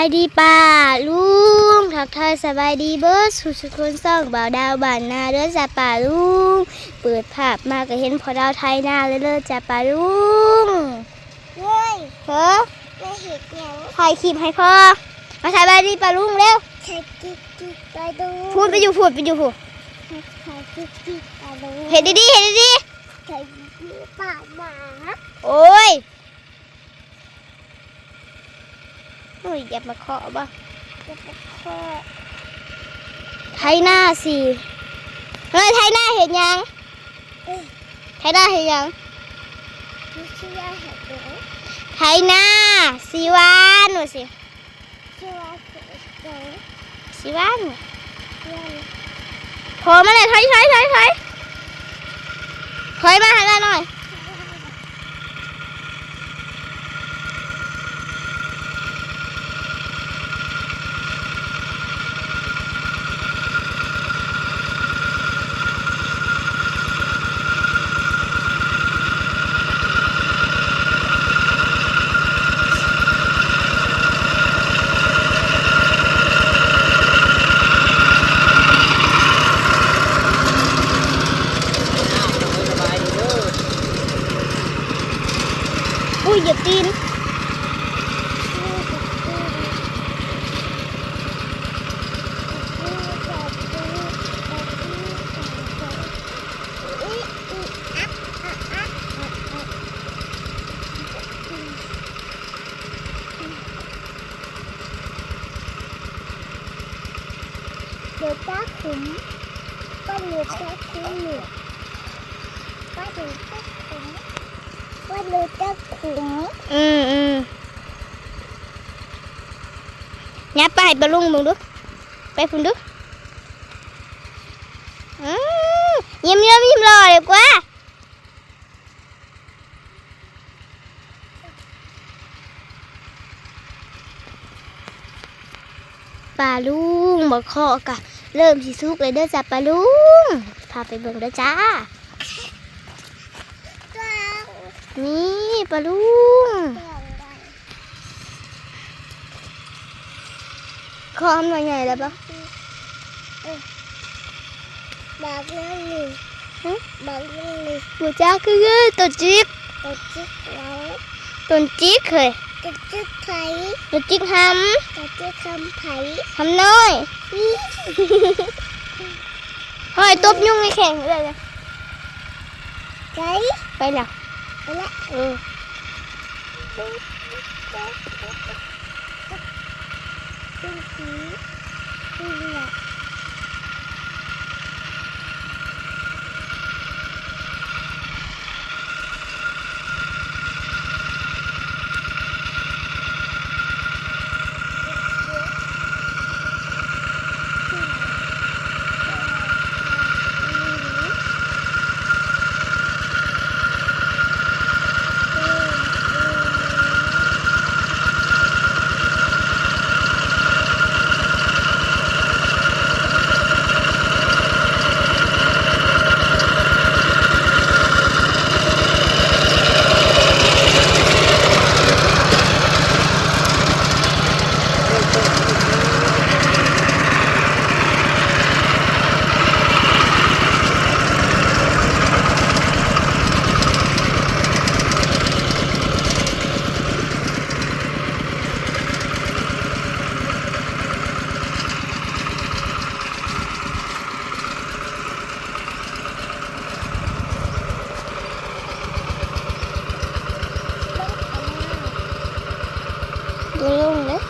ສະບາຍດີປ້າລຸງ ທັກທາຍສະບາຍດີເບິດສູ່ທຸກຄົນ ຊ່ອງບ່າວດາວບ້ານນາເດີຈ້າປ້າລຸງ. ເປີດພາບມາກໍເຫັນພໍ່ດາວໄຖນາເລີຍເດີຈ້າປ້າລຸງ. ເຮີ້ຍ ເຮີ້ຍ ມາເຮັດຫຍັງ? ຖ່າຍຄລິບໃຫ້ພໍ່. ມາສະບາຍດີປ້າລຸງເລັວ. ຖ່າຍຄລິບ ຄລິບປ້າລຸງ. ພຸ້ນໄປຢູ່ພຸ້ນ ໄປຢູ່ພຸ້ນ. ຖ່າຍຄລິບ ຄລິບປ້າລຸງ. ເຮັດດີໆ ເຮັດດີໆ. ຖ່າຍຄລິບປ້າໝາ. ໂອ້ຍ ໂອ້ຍ ຢາກມາເຄາະບໍ່? ຢາກມາເຄາະ. ໄຖນາຊິ ເຮີ້ຍ ໄຖນາເຮັດຫຍັງ? ເອີ ໄຖນາເຮັດຫຍັງ? ຊິວ່າເຮັດຫຍັງ? ໄຖນາຊິຫວ່ານວ່າຊິ ຊິຫວ່ານ ຊິຫວ່ານ. ພໍມາແລ້ວ ຖອຍ ຖອຍ ຖອຍ ຖອຍ ຖອຍມາໃຫ້ລະໜ້ອຍ. ອຸ້ຍ ຢຽບຕີນ. ເດີຕາຂຸມ ປ້າເດີຕາຂຸມ ປ້າເດີຕາຂຸມ ປ້າເດີຕາຂຸມ. ອືມ ອືມ ຫຍັບໄປໃຫ້ປ້າລຸງເບິ່ງດູ ໄປພຸ້ນດູ. ອືມ ຍິ້ມ ຍິ້ມ ຍິ້ມຫຼໍ່ດີກວ່າ. ປ້າລຸງ ບັກເຄາະກະເລີ່ມຊິສຸກແລ້ວເດີຈ້າປ້າລຸງ ພາໄປເບິ່ງເດີຈ້າ. ນີ້ປ້າລຸງ ເຄາະຫາໜ່ວຍໃຫຍ່ແລ້ວບໍ່? ເອີ ບັກນັ້ນນີ້ ຫຶ? ບັກນັ້ນນີ້ ບໍ່ຈັກຄືກັນ. ໂຕຈິກ ໂຕຈິກຫຍັງ? ໂຕຈິກເຮີ້ຍ ໂຕຈິກໃຜ? ໂຕຈິກຫຳ ໂຕຈິກຫຳໃຜ? ຫຳນ້ອຍ. ເຮີ້ຍ ຕົບຍຸງໃຫ້ແຂງເລີຍ. ໄປ ໄປລະ ໄປລະ ເອີ. ບໍ່ລົງເດ້. ເ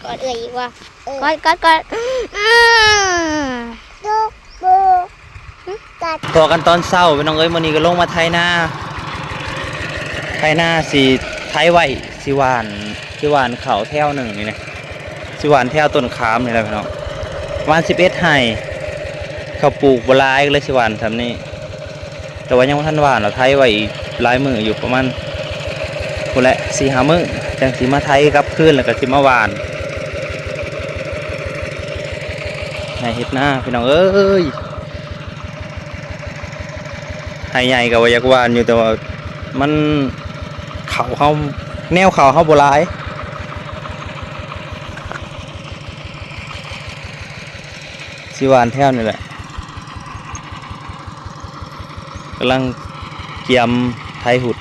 ກອດເອື້ອຍອີກວ່າ ເອີ ກອດ ກອດ ກອດ ອືມ ຈຸກ ບຸ ກັດ ພໍ້ກັນຕອນເຊົ້າ ພີ່ນ້ອງເອີຍ. ມື້ນີ້ກໍລົງມາໄຖນາ ໄຖນາຊິໄຖໄວ້ ຊິຫວ່ານ ຊິຫວ່ານເຂົ້າແຖວໜຶ່ງນີ້ນະ ຊິຫວ່ານແຖວຕົ້ນຂາມນີ້ແຫຼະ ພີ່ນ້ອງ. ປະມານສິບເອັດໄຮ່ ເຂົາປູກບໍ່ຫຼາຍ ກໍເລີຍຊິຫວ່ານສ່ຳນີ້. ແຕ່ວ່າຍັງບໍ່ທັນຫວ່ານ ລະໄຖໄວ້ອີກຫຼາຍມື້ຢູ່ ປະມານພຸ້ນແຫຼະ ສີ່ຫ້າມື້ ຈັ່ງຊິມາໄຖກັບຄືນ ແລ້ວກໍຊິມາຫວ່ານ. ໄຮ່ເຮັດນາ ພີ່ນ້ອງເອີຍ ໄຮ່ໃຫຍ່ກໍວ່າຢາກຫວ່ານຢູ່ ແຕ່ວ່າມັນ ເຂົ້າເຮົາ ແນວເຂົ້າເຮົາບໍ່ຫຼາຍ. ຊິຫວ່ານແຖວນີ້ແຫຼະ ກຳລັງກຽມໄຖຫຸດ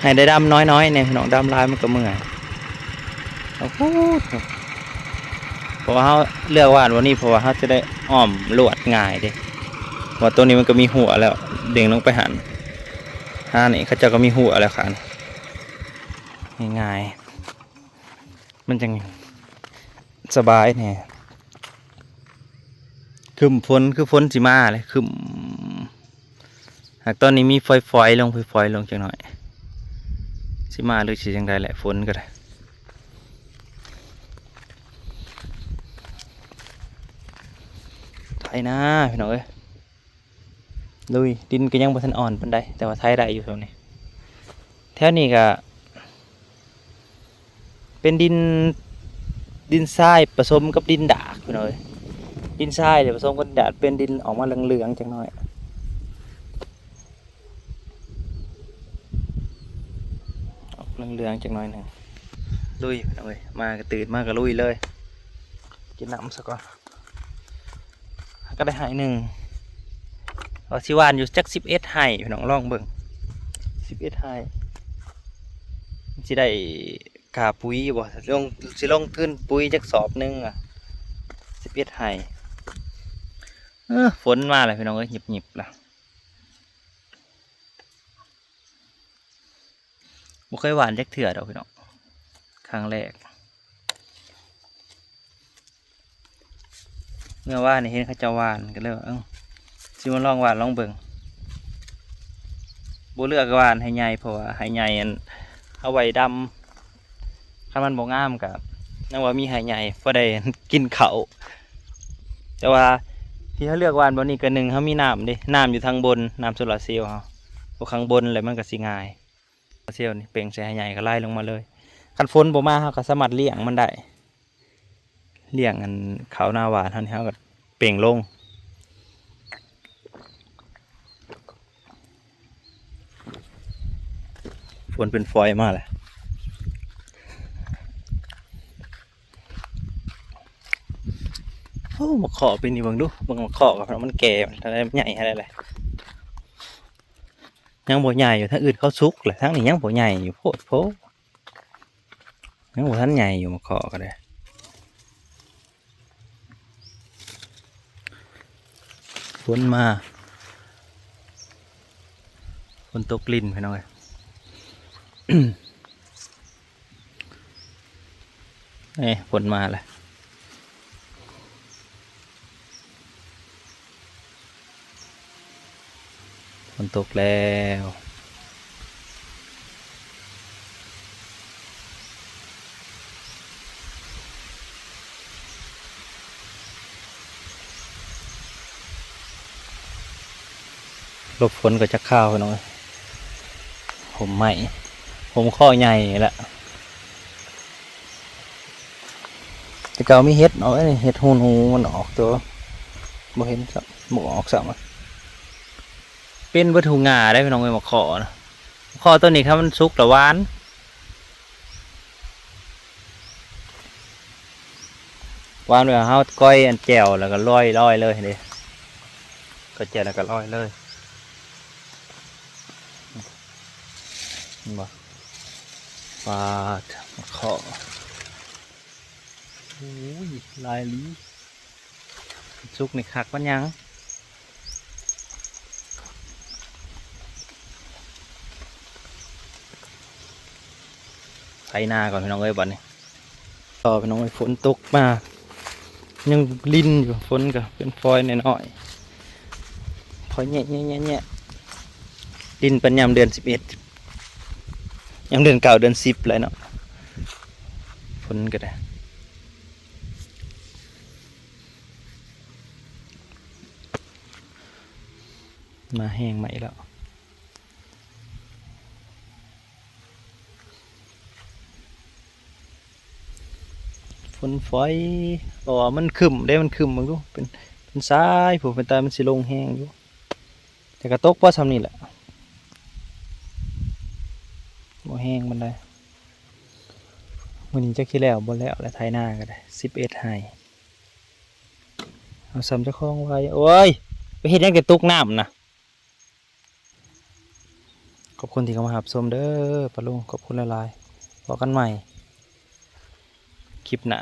ໃຫ້ໄດ້ດຳນ້ອຍໆແດ່ ພີ່ນ້ອງ ດຳຫຼາຍມັນກໍເມື່ອຍ. ເອົາພຸ້ນ ເພາະວ່າເຮົາເລືອກຫວ່ານບ່ອນນີ້ ເພາະວ່າເຮົາຈະໄດ້ອ້ອມລວດງ່າຍເດ້ ເພາະວ່າໂຕນີ້ມັນກໍມີຮົ້ວແລ້ວ ເດັ່ງລົງໄປຫັ້ນ ຫານີ້ເຂົາເຈົ້າກໍມີຮົ້ວແລ້ວ ຂ້າງນີ້ ງ່າຍໆ ມັນຈັ່ງສະບາຍແດ່. ຄຶ້ມຝົນ ຄືຝົນຊິມາເລີຍ ຄຶ້ມ ຫາກຕອນນີ້ມີຝອຍໆລົງ ຝອຍໆລົງຈັກໜ້ອຍ ຊິມາຫຼືຊິຈັ່ງໃດແຫຼະ ຝົນກໍໄດ້. ໄຖນາ ພີ່ນ້ອງເອີຍ ລຸຍ ດິນກໍຍັງບໍ່ທັນອ່ອນປານໃດ ແຕ່ວ່າໄຖໄດ້ຢູ່ຊ່ວງນີ້. ແຖວນີ້ກໍເປັນດິນ ດິນຊາຍປະສົມກັບດິນດາກ ພີ່ນ້ອງເອີຍ. ດິນຊາຍປະສົມກັບດິນດາກ ເປັນດິນອອກມາເຫຼືອງໆຈັກໜ້ອຍ ອອກເຫຼືອງໆຈັກໜ້ອຍໜຶ່ງ. ລຸຍ ພີ່ນ້ອງເອີຍ ມາກໍຕື່ນມາກໍລຸຍເລີຍ ກິນນ້ຳຊະກ່ອນ. ກໍໄດ້ໄຮ່ໜຶ່ງ ວ່າຊິຫວ່ານຢູ່ຈັກສິບເອັດໄຮ່ ພີ່ນ້ອງ ລອງເບິ່ງ ສິບເອັດໄຮ່ ມັນຊິໄດ້ຄ່າປຸຍຢູ່ບໍ່ ຊິລົງ ຊິລົງທຶນປຸຍຈັກສອບໜຶ່ງອະ ສິບເອັດໄຮ່. ເອີ ຝົນມາແລ້ວ ພີ່ນ້ອງເອີຍ ຫຍິບໆລະ. ບໍ່ເຄີຍຫວ່ານຈັກເທື່ອດອກ ພີ່ນ້ອງ ຄັ້ງແລກ. ເມື່ອວານນີ້ເຫັນເຂົາເຈົ້າຫວ່ານ ກໍເລີຍວ່າ ເອີ ຊິມາລອງຫວ່ານລອງເບິ່ງ. ບໍ່ເລືອກຫວ່ານໄຮ່ໃຫຍ່ ເພາະວ່າໄຮ່ໃຫຍ່ ອັນ ເອົາໄວ້ດຳ ຄັນມັນບໍ່ງາມກໍຍັງວ່າມີໄຮ່ໃຫຍ່ພໍໄດ້ກິນເຂົ້າ. ແຕ່ວ່າທີ່ເຮົາເລືອກຫວ່ານບ່ອນນີ້ ກໍໜຶ່ງ ເຮົາມີນ້ຳເດ້ ນ້ຳຢູ່ທາງບົນ ນ້ຳໂຊລາເຊວເຮົາ ຢູ່ຂ້າງບົນ ແລ້ວມັນກໍຊິງ່າຍ. ໂຊລາເຊວນີ້ເປັ່ງໃສ່ໄຮ່ໃຫຍ່ກໍໄຫຼລົງມາເລີຍ. ຄັນຝົນບໍ່ມາ ເຮົາກໍສາມາດລ້ຽງມັນໄດ້ ລ້ຽງອັນເຂົ້ານາຫວ່ານເຮົານີ້ ເຮົາກໍເປັ່ງລົງ. ຝົນເປັນຝອຍມາແລ້ວ. ໂອ້ ໝາກເຄາະປີນີ້ເບິ່ງດູ ເບິ່ງໝາກເຄາະກໍມັນແກ່ ມັນເທົ່າໃດ ມັນໃຫຍ່ເທົ່າໃດແຫຼະ. ຍັງບໍ່ໃຫຍ່ຢູ່ ທາງອື່ນເຂົາສຸກແຫຼະ ທາງນີ້ຍັງບໍ່ໃຫຍ່ຢູ່ ໂພດໂພ ຍັງບໍ່ທັນໃຫຍ່ຢູ່ ໝາກເຄາະກໍໄດ້. ຝົນມາ ຝົນຕົກລິນ ພີ່ນ້ອງເອີຍ. ເອີ ຝົນມາແລ້ວ ຝົນຕົກແລ້ວ. ຫຼົບຝົນກໍຈັກຄາວ ພີ່ນ້ອງເອີຍ. ຮົ່ມໄມ້ ຮົ່ມຄໍໃຫຍ່ແຫຼະ. ແຕ່ເກົ່າມີເຫັດເນາະ ເຫັດຫູໜູມັນອອກ ແຕ່ວ່າບໍ່ເຫັນຊ້ຳ ບໍ່ອອກຊ້ຳ. ເປັນເບິດທຸກຫຍ້າເດ້ ພີ່ນ້ອງເອີຍ ໝາກເຄາະນະ. ໝາກເຄາະຕົ້ນນີ້ ຄັນມັນສຸກລະຫວານ. ຫວານແບບເຮົາກ້ອຍອັນແຈ່ວ ແລ້ວກໍລອຍ ລອຍເລີຍເດ້ ກ້ອຍແຈ່ວແລ້ວກໍລອຍເລີຍ ເຫັນບໍ່? ປາດ ໝາກເຄາະ ໂອ້ຍ ຫຼາຍອີ່ຫຼີ. ສຸກນີ້ຄັກປານຫຍັງ. ໄຖນາກ່ອນພີ່ນ້ອງເອີຍ ບັດນີ້ ຕໍ່ພີ່ນ້ອງເອີຍ ຝົນຕົກມາ ຍັງລິນຢູ່ ຝົນກໍເປັນຝອຍນ້ອຍໆ ຝອຍແຍະໆໆ ລິນປານຍາມເດືອນສິບເອັດ ຍາມເດືອນເກົ້າ ເດືອນສິບແລ້ວເນາະ ຝົນກໍໄດ້ ມາແຮງໃໝ່ແລ້ວ. ຝົນຝອຍ ເພາະວ່າມັນຄຶ້ມເດ້ ມັນຄຶ້ມ ເບິ່ງດູ ເປັນ ເປັນສາຍພຸ້ນ ເປັນຕາມັນຊິລົງແຮງຢູ່ ແຕ່ກໍຕົກພໍສ່ຳນີ້ແຫຼະ ບໍ່ແຮງປານໃດ. ມື້ນີ້ຈັກຊິແລ້ວບໍ່ແລ້ວແຫຼະ ໄຖນາກໍໄດ້ ສິບເອັດໄຮ່ ເອົາສ່ຳເຈົ້າຂອງໄວ້. ໂອ້ຍ ໄປເຮັດຫຍັງແຕ່ຕົກນ້ຳນະ. ຂອບຄຸນທີ່ເຂົ້າມາຮັບຊົມເດີ ປ້າລຸງ ຂອບຄຸນຫຼາຍໆ ພໍ້ກັນໃໝ່ຄລິບໜ້າ.